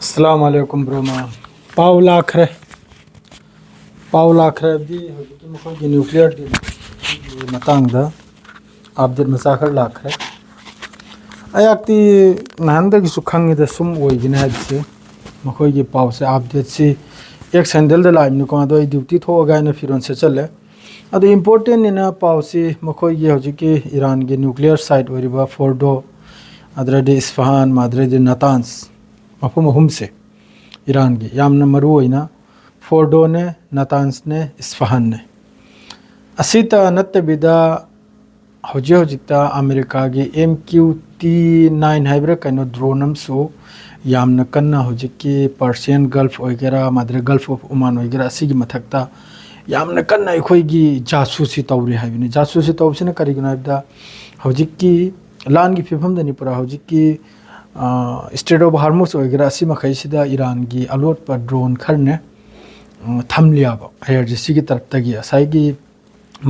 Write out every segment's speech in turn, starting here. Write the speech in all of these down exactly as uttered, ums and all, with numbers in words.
ꯑꯁꯂꯥꯃꯨ ꯑꯂꯥꯏꯀꯨꯝ ꯕ꯭ꯔꯣꯃꯥ꯫ ꯄꯥꯎ ꯂꯥꯛꯈ꯭ꯔꯦ꯫ ꯄꯥꯎ ꯂꯥꯛꯈ꯭ꯔꯦ ꯍꯥꯏꯕꯗꯤ ꯍꯧꯖꯤꯛꯀꯤ ꯃꯈꯣꯏꯒꯤ ꯅ꯭ꯌꯨꯀ꯭ꯂꯤꯌꯔ ꯗꯤꯜꯒꯤ ꯃꯇꯥꯡꯗ ꯑꯞꯗꯦꯠ ꯃꯆꯥ ꯈꯔ ꯂꯥꯛꯈ꯭ꯔꯦ꯫ ꯑꯩꯍꯥꯛꯇꯤ ꯅꯍꯥꯟꯗꯒꯤꯁꯨ ꯈꯪꯉꯤꯗ ꯁꯨꯝ ꯑꯣꯏꯒꯅꯤ ꯍꯥꯏꯕꯁꯦ꯫ ꯃꯈꯣꯏꯒꯤ ꯄꯥꯎꯁꯦ, ꯑꯞꯗꯦꯠꯁꯤ ꯑꯦꯛꯁ ꯍꯦꯟꯗꯜꯗ ꯂꯥꯛꯏꯕꯅꯤꯀꯣ, ꯑꯗꯣ ꯑꯩ ꯗ꯭ꯌꯨꯇꯤ ꯊꯣꯛꯑꯒ ꯍꯥꯏꯅ ꯐꯤꯔꯣꯜ ꯁꯦꯠꯆꯜꯂꯦ꯫ ꯑꯗꯣ ꯏꯝꯄꯣꯔꯇꯦꯟꯅꯤꯅ ꯄꯥꯎꯁꯤ ꯃꯈꯣꯏꯒꯤ ꯍꯧꯖꯤꯛꯀꯤ ꯏꯔꯥꯟꯒꯤ ꯅ꯭ꯌꯨꯀ꯭ꯂꯤꯌꯔ ꯁꯥꯏꯠ ꯑꯣꯏꯔꯤꯕ ꯐꯣꯔꯗꯣ, ꯑꯗꯨꯗꯩꯗꯤ ꯏꯁꯐꯍꯥꯟ, ꯑꯗꯨꯗꯩꯗꯤ ꯅꯇꯥꯟꯁ, ꯃꯐꯝ ꯑꯍꯨꯝꯁꯦ ꯏꯔꯥꯟꯒꯤ ꯌꯥꯝꯅ ꯃꯔꯨ ꯑꯣꯏꯅ ꯐꯣꯔꯗꯣꯅꯦ, ꯅꯇꯥꯟꯁꯅꯦ, ꯏꯁꯐꯍꯥꯟꯅꯦ꯫ ꯑꯁꯤꯇ ꯅꯠꯇꯕꯤꯗ ꯍꯧꯖꯤꯛ ꯍꯧꯖꯤꯛꯇ ꯑꯃꯦꯔꯤꯀꯥꯒꯤ ꯑꯦꯝ ꯀ꯭ꯌꯨ ꯇꯤ ꯅꯥꯏꯟ ꯍꯥꯏꯕ꯭ꯔꯥ ꯀꯩꯅꯣ ꯗ꯭ꯔꯣꯟ ꯑꯃꯁꯨ ꯌꯥꯝꯅ ꯀꯟꯅ ꯍꯧꯖꯤꯛꯀꯤ ꯄꯥꯔꯁꯤꯌꯟ ꯒꯜꯐ ꯑꯣꯏꯒꯦꯔꯥ, ꯃꯗꯨꯗ ꯒꯜꯐ ꯑꯣꯐ ꯎꯃꯥꯟ ꯑꯣꯏꯒꯦꯔꯥ, ꯑꯁꯤꯒꯤ ꯃꯊꯛꯇ ꯌꯥꯝꯅ ꯀꯟꯅ ꯑꯩꯈꯣꯏꯒꯤ ꯖꯥꯁꯨꯁꯤ ꯇꯧꯔꯤ ꯍꯥꯏꯕꯅꯤ꯫ ꯖꯥꯁꯨꯁꯤ ꯇꯧꯕꯁꯤꯅ ꯀꯔꯤꯒꯤꯅꯣ ꯍꯥꯏꯕꯗ ꯍꯧꯖꯤꯛꯀꯤ ꯂꯥꯟꯒꯤ ꯐꯤꯕꯝꯗꯅꯤ ꯄꯨꯔꯥ ꯍꯧꯖꯤꯛꯀꯤ ꯏꯁꯇ꯭ꯔꯦꯠ ꯑꯣꯐ ꯍꯥꯔꯃꯨꯁ ꯑꯣꯏꯒꯦꯔꯥ, ꯑꯁꯤ ꯃꯈꯩꯁꯤꯗ ꯏꯔꯥꯟꯒꯤ ꯑꯂꯣꯠꯄ ꯗ꯭ꯔꯣꯟ ꯈꯔꯅꯦ, ꯎꯝ, ꯊꯝꯂꯤꯑꯕ ꯑꯥꯏ ꯑꯥꯔ ꯖꯤ ꯁꯤꯒꯤ ꯇꯔꯞꯇꯒꯤ ꯉꯁꯥꯏꯒꯤ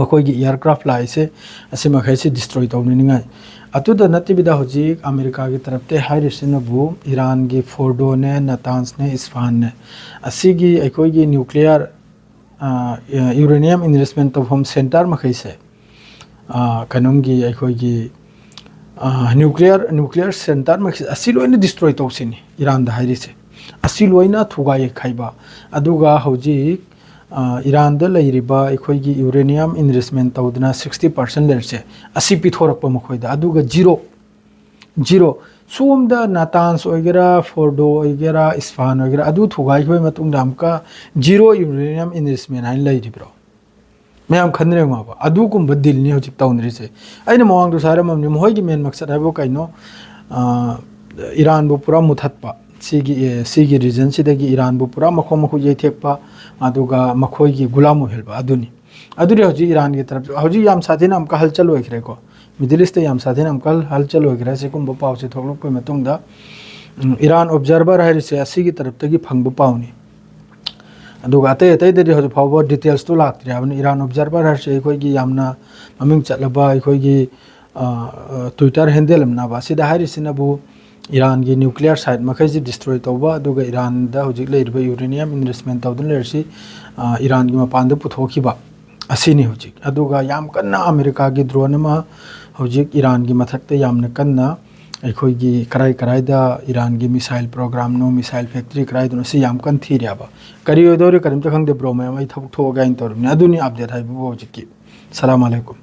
ꯃꯈꯣꯏꯒꯤ ꯑꯦꯌꯥꯔꯀ꯭ꯔꯥꯐ ꯂꯥꯛꯏꯁꯦ, ꯑꯁꯤ ꯃꯈꯩꯁꯤ ꯗꯤꯁꯇ꯭ꯔꯣꯏ ꯇꯧꯅꯅꯤꯡꯉꯥꯏ꯫ ꯑꯗꯨꯗ ꯅꯠꯇꯕꯤꯗ ꯍꯧꯖꯤꯛ ꯑꯃꯦꯔꯤꯀꯥꯒꯤ ꯇꯔꯞꯇ ꯍꯥꯏꯔꯤꯁꯤꯅꯕꯨ ꯏꯔꯥꯟꯒꯤ ꯐꯣꯔꯗꯣꯅꯦ, ꯅꯇꯥꯟꯁꯅꯦ, ꯏꯁꯐꯥꯟꯅꯦ, ꯑꯁꯤꯒꯤ ꯑꯩꯈꯣꯏꯒꯤ ꯅ꯭ꯌꯨꯀ꯭ꯂꯤꯌꯥꯔ ꯌꯨꯔꯦꯅꯤꯌꯝ ꯏꯟꯔꯤꯆꯃꯦꯟ ꯇꯧꯐꯝ ꯁꯦꯟꯇꯔ ꯃꯈꯩꯁꯦ, ꯑ, ꯀꯩꯅꯣꯝꯒꯤ ꯑꯩꯈꯣꯏꯒꯤ ꯅ꯭ꯌꯨꯀ꯭ꯂꯤꯌꯔ ꯅ꯭ꯌꯨꯀ꯭ꯂꯤꯌꯔ ꯁꯦꯟꯇꯔ ꯃꯈꯩꯁꯦ ꯑꯁꯤ ꯂꯣꯏꯅ ꯗꯤꯁꯇ꯭ꯔꯣꯏ ꯇꯧꯁꯤꯅꯤ ꯏꯔꯥꯟꯗ ꯍꯥꯏꯔꯤꯁꯦ꯫ ꯑꯁꯤ ꯂꯣꯏꯅ ꯊꯨꯒꯥꯏ ꯌꯩꯈꯥꯏꯕ꯫ ꯑꯗꯨꯒ ꯍꯧꯖꯤꯛ ꯑ, ꯏꯔꯥꯟꯗ ꯂꯩꯔꯤꯕ ꯑꯩꯈꯣꯏꯒꯤ ꯌꯨꯔꯦꯅꯤꯌꯝ ꯏꯟꯔꯤꯆꯃꯦꯟ ꯇꯧꯗꯅ ꯁꯤꯛꯁꯇꯤ ꯄꯥꯔꯁꯦꯟ ꯂꯩꯔꯤꯁꯦ, ꯑꯁꯤ ꯄꯤꯊꯣꯔꯛꯄ ꯃꯈꯣꯏꯗ꯫ ꯑꯗꯨꯒ ꯖꯤꯔꯣ, ꯖꯤꯔꯣ꯫ ꯁꯣꯝꯗ ꯅꯇꯥꯟꯁ ꯑꯣꯏꯒꯦꯔꯥ, ꯐꯣꯔꯗꯣ ꯑꯣꯏꯒꯦꯔꯥ, ꯏꯁꯐꯥꯟ ꯑꯣꯏꯒꯦꯔꯥ, ꯑꯗꯨ ꯊꯨꯒꯥꯏꯈꯤꯕꯒꯤ ꯃꯇꯨꯡꯗ ꯑꯃꯨꯛꯀ ꯖꯤꯔꯣ ꯌꯨꯔꯦꯅꯤꯌꯝ ꯏꯟꯔꯤꯆꯃꯦꯟ ꯍꯥꯏꯅ ꯂꯩꯔꯤꯕ꯭ꯔꯣ? ꯃꯌꯥꯝ ꯈꯟꯅꯔꯦ ꯃꯥꯕꯨ꯫ ꯑꯗꯨꯒꯨꯝꯕ ꯗꯤꯜꯅꯤ ꯍꯧꯖꯤꯛ ꯇꯧꯅꯔꯤꯁꯦ꯫ ꯑꯩꯅ ꯃꯃꯥꯡꯗꯁꯨ ꯍꯥꯏꯔꯝꯃꯕꯅꯤ, ꯃꯈꯣꯏꯒꯤ ꯃꯦꯟ ꯃꯛꯁꯠ ꯍꯥꯏꯕꯨ ꯀꯩꯅꯣ? ꯑ, ꯏꯔꯥꯟꯕꯨ ꯄꯨꯔꯥ ꯃꯨꯊꯠꯄ꯫ ꯁꯤꯒꯤ, ꯑꯦ, ꯁꯤꯒꯤ ꯔꯤꯖꯟꯁꯤꯗꯒꯤ ꯏꯔꯥꯟꯕꯨ ꯄꯨꯔꯥ ꯃꯈꯣꯡ ꯃꯈꯨꯠ ꯌꯩꯊꯦꯛꯄ, ꯑꯗꯨꯒ ꯃꯈꯣꯏꯒꯤ ꯒꯨꯂꯥꯝ ꯑꯣꯏꯍꯟꯕ ꯑꯗꯨꯅꯤ꯫ ꯑꯗꯨꯗꯤ ꯍꯧꯖꯤꯛ ꯏꯔꯥꯟꯒꯤ ꯇꯔꯞ, ꯍꯧꯖꯤꯛ ꯌꯥꯝ ꯁꯥꯊꯤꯅ ꯑꯃꯨꯛꯀ ꯍꯜꯆꯜ ꯑꯣꯏꯈ꯭ꯔꯦꯀꯣ꯫ ꯃꯤꯗꯜ ꯏꯁꯇ ꯌꯥꯝ ꯁꯥꯊꯤꯅ ꯑꯃꯨꯛꯀ ꯍꯜ-, ꯍꯜꯆꯜ ꯑꯣꯏꯈ꯭ꯔꯦ꯫ ꯁꯤꯒꯨꯝꯕ ꯄꯥꯎꯁꯦ ꯊꯣꯛꯂꯛꯄꯒꯤ ꯃꯇꯨꯡꯗ, ꯎꯝ, ꯏꯔꯥꯟ ꯑꯣꯕꯖꯥꯔꯚꯔ ꯍꯥꯏꯔꯤꯁꯦ ꯑꯁꯤꯒꯤ ꯇꯔꯞꯇꯒꯤ ꯐꯪꯕ ꯄꯥꯎꯅꯤ꯫ ꯑꯗꯨꯒ ꯑꯇꯩ ꯑꯇꯩꯗꯗꯤ ꯍꯧꯖꯤꯛ ꯐꯥꯎꯕ ꯗꯤꯇꯦꯜꯁꯇꯨ ꯂꯥꯛꯇ꯭ꯔꯤ ꯍꯥꯏꯕꯅꯤ꯫ ꯏꯔꯥꯟ ꯑꯣꯕꯖꯥꯔꯚꯔ ꯍꯥꯏꯔꯤꯁꯦ ꯑꯩꯈꯣꯏꯒꯤ ꯌꯥꯝꯅ ꯃꯃꯤꯡ ꯆꯠꯂꯕ ꯑꯩꯈꯣꯏꯒꯤ, ꯑ, ꯑ, ꯇ꯭ꯋꯤꯇꯔ ꯍꯦꯟꯗꯜ ꯑꯃꯅꯦꯕ꯫ ꯑꯁꯤꯗ ꯍꯥꯏꯔꯤꯁꯤꯅꯕꯨ ꯏꯔꯥꯟꯒꯤ nuclear site ꯃꯈꯩꯁꯤ destroy ꯇꯧꯕ, ꯑꯗꯨꯒ ꯏꯔꯥꯟꯗ ꯍꯧꯖꯤꯛ ꯂꯩꯔꯤꯕ uranium enrichment ꯇꯧꯗꯨꯅ ꯂꯩꯔꯤꯁꯤ, ꯑ, ꯏꯔꯥꯟꯒꯤ ꯃꯄꯥꯟꯗ ꯄꯨꯊꯣꯛꯈꯤꯕ ꯑꯁꯤꯅꯤ ꯍꯧꯖꯤꯛ꯫ ꯑꯗꯨꯒ ꯌꯥꯝ ꯀꯟꯅ ꯑꯃꯦꯔꯤꯀꯥꯒꯤ drone ꯑꯃ ꯍꯧꯖꯤꯛ ꯏꯔꯥꯟꯒꯤ ꯃꯊꯛꯇ ꯌꯥꯝꯅ ꯀꯟꯅ ꯑꯩꯈꯣꯏꯒꯤ ꯀꯔꯥꯏ ꯀꯔꯥꯏꯗ ꯏꯔꯥꯟꯒꯤ missile program ꯅꯣ, missile factory ꯀꯔꯥꯏꯗꯅꯣ, ꯁꯤ ꯌꯥꯝ ꯀꯟꯅ ꯊꯤꯔꯦꯕ꯫ ꯀꯔꯤ ꯑꯣꯏꯗꯧꯔꯤ ꯀꯔꯤꯝꯇ ꯈꯪꯗꯦ bro, ꯃꯌꯥꯝ ꯑꯩ ꯊꯕꯛ ꯊꯣꯛꯑꯒ ꯑꯩꯅ ꯇꯧꯔꯤꯕꯅꯤ꯫ ꯑꯗꯨꯅꯤ update ꯍꯥꯏꯕꯕꯨ ꯍꯧꯖꯤꯛꯀꯤ꯫ ꯁꯂꯥꯝ ꯑꯂꯩꯀꯨꯝ꯫